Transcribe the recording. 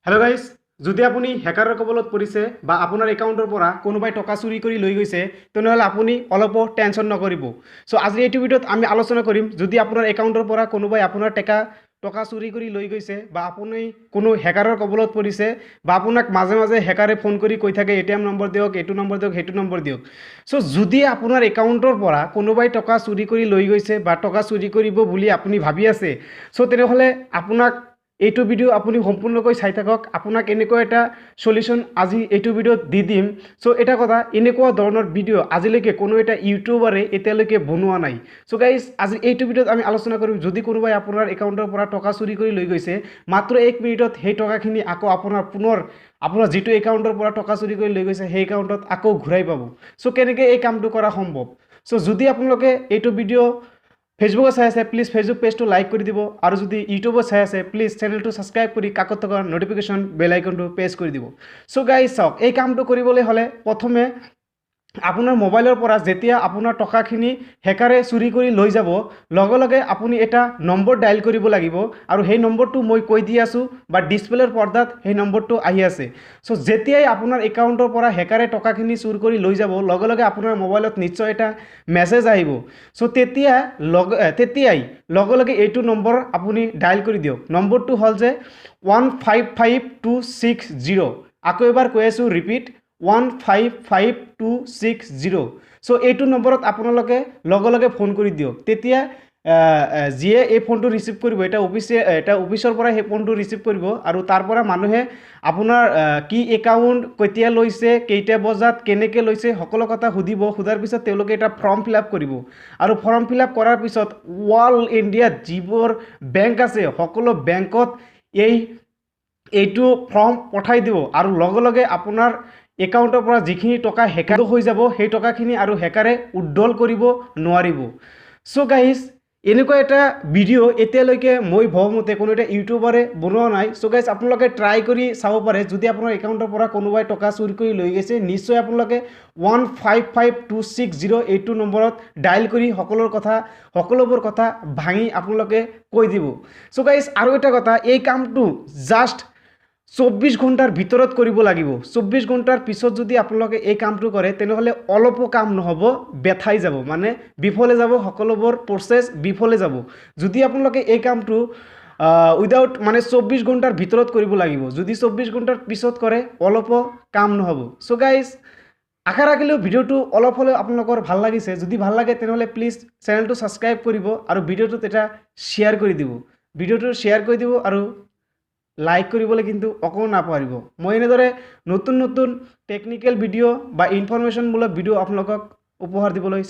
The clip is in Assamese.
হেল্ল' গাইজ, যদি আপুনি হেকাৰৰ কবলত পৰিছে বা আপোনাৰ একাউণ্টৰ পৰা কোনোবাই টকা চুৰি কৰি লৈ গৈছে, তেনেহ'লে আপুনি অলপো টেনশ্যন নকৰিব। চ' আজিৰ এইটো ভিডিঅ'ত আমি আলোচনা কৰিম, যদি আপোনাৰ একাউণ্টৰ পৰা কোনোবাই আপোনাৰ টকা চুৰি কৰি লৈ গৈছে বা আপুনি কোনো হেকাৰৰ কবলত পৰিছে বা আপোনাক মাজে মাজে হেকাৰে ফোন কৰি কৈ থাকে এটিএম নম্বৰ দিয়ক, এইটো নম্বৰ দিয়ক, সেইটো নম্বৰ দিয়ক। চ' যদি আপোনাৰ একাউণ্টৰ পৰা কোনোবাই টকা চুৰি কৰি লৈ গৈছে বা টকা চুৰি কৰিব বুলি আপুনি ভাবি আছে, চ' তেনেহ'লে আপোনাক এইটো ভিডিঅ' আপুনি সম্পূৰ্ণকৈ চাই থাকক। আপোনাক এনেকুৱা এটা চলিউশ্যন আজি এইটো ভিডিঅ'ত দি দিম। চ' এটা কথা, এনেকুৱা ধৰণৰ ভিডিঅ' আজিলৈকে কোনো এটা ইউটিউবাৰে এতিয়ালৈকে বনোৱা নাই। চ' গাইজ, আজি এইটো ভিডিঅ'ত আমি আলোচনা কৰিম, যদি কোনোবাই আপোনাৰ একাউণ্টৰ পৰা টকা চুৰি কৰি লৈ গৈছে, মাত্ৰ 1 মিনিটত সেই টকাখিনি আকৌ আপোনাৰ পুনৰ আপোনাৰ যিটো একাউণ্টৰ পৰা টকা চুৰি কৰি লৈ গৈছে সেই একাউণ্টত আকৌ ঘূৰাই পাব। চ' কেনেকৈ এই কামটো কৰা সম্ভৱ? চ' যদি আপোনালোকে এইটো ভিডিঅ' ফেচবুকত চাই আছে, প্লিজ ফেচবুক পেজটো লাইক কৰি দিব, আৰু যদি ইউটিউবত চাই আছে, প্লিজ চেনেলটো ছাবস্ক্ৰাইব কৰি কাষত থকা ন'টিফিকেশ্যন বেল আইকনটো প্ৰেছ কৰি দিব। চ' গাইজ চাওক, এই কামটো কৰিবলৈ হ'লে প্ৰথমে আপোনাৰ মোবাইলৰ পৰা যেতিয়া আপোনাৰ টকাখিনি হেকাৰে চুৰি কৰি লৈ যাব, লগে লগে আপুনি এটা নম্বৰ ডায়েল কৰিব লাগিব, আৰু সেই নম্বৰটো মই কৈ দি আছোঁ বা ডিছপ্লেৰ পৰ্দাত সেই নম্বৰটো আহি আছে। চ' যেতিয়াই আপোনাৰ একাউণ্টৰ পৰা হেকাৰে টকাখিনি চুৰ কৰি লৈ যাব, লগে লগে আপোনাৰ মোবাইলত নিশ্চয় এটা মেছেজ আহিব। চ' তেতিয়াই লগে লগে এইটো নম্বৰ আপুনি ডায়েল কৰি দিয়ক। নম্বৰটো হ'ল যে 155260। আকৌ এবাৰ কৈ আছোঁ, ৰিপিট, 155260। চ' এইটো নম্বৰত আপোনালোকে লগে লগে ফোন কৰি দিয়ক। তেতিয়া যিয়ে এই ফোনটো ৰিচিভ কৰিব, এটা অফিচৰ পৰা সেই ফোনটো ৰিচিভ কৰিব, আৰু তাৰ পৰা মানুহে আপোনাৰ কি একাউণ্ট কেতিয়া লৈছে, কেইটা বজাত কেনেকৈ লৈছে, সকলো কথা সুধিব। সোধাৰ পিছত তেওঁলোকে এটা ফৰ্ম ফিল আপ কৰিব, আৰু ফৰ্ম ফিল আপ কৰাৰ পিছত অল ইণ্ডিয়াত যিবোৰ বেংক আছে সকলো বেংকত এইটো ফৰ্ম পঠাই দিব, আৰু লগে লগে আপোনাৰ একাউণ্টৰ পৰা যিখিনি টকা হেকাৰ হৈ যাব সেই টকাখিনি আৰু হেকাৰে উইড্ৰল কৰিব নোৱাৰিব। চ' গাইজ, এনেকুৱা এটা ভিডিঅ' এতিয়ালৈকে মই ভবামতে কোনো এটা ইউটিউবাৰে বনোৱা নাই। চ' গাইজ, আপোনালোকে ট্ৰাই কৰি চাব পাৰে। যদি আপোনাৰ একাউণ্টৰ পৰা কোনোবাই টকা চুৰি কৰি লৈ গৈছে, নিশ্চয় আপোনালোকে 155260 এইটো নম্বৰত ডায়েল কৰি সকলোবোৰ কথা ভাঙি আপোনালোকে কৈ দিব। চ' গাইজ, আৰু এটা কথা, এই কামটো জাষ্ট 24 ঘণ্টাৰ ভিতৰত কৰিব লাগিব। 24 ঘণ্টাৰ পিছত যদি আপোনালোকে এই কামটো কৰে, তেনেহ'লে অলপো কাম নহ'ব, বেথাই যাব, মানে বিফলে যাব, সকলোবোৰ প্ৰচেছ বিফলে যাব। যদি আপোনালোকে এই কামটো উইদাউট মানে 24 ঘণ্টাৰ ভিতৰত কৰিব লাগিব, যদি 24 ঘণ্টাৰ পিছত কৰে অলপো কাম নহ'ব। চ' গাইজ, আশা ৰাখিলোঁ ভিডিঅ'টো অলপ হ'লেও আপোনালোকৰ ভাল লাগিছে। যদি ভাল লাগে তেনেহ'লে প্লিজ চেনেলটো ছাবস্ক্ৰাইব কৰিব আৰু ভিডিঅ'টোত এটা শ্বেয়াৰ কৰি দিব, ভিডিঅ'টো শ্বেয়াৰ কৰি দিব আৰু লাইক কৰিবলৈ কিন্তু অকণো নাপাহৰিব। মই এনেদৰে নতুন নতুন টেকনিকেল ভিডিঅ' বা ইনফৰমেশ্যনমূলক ভিডিঅ' আপোনালোকক উপহাৰ দিবলৈ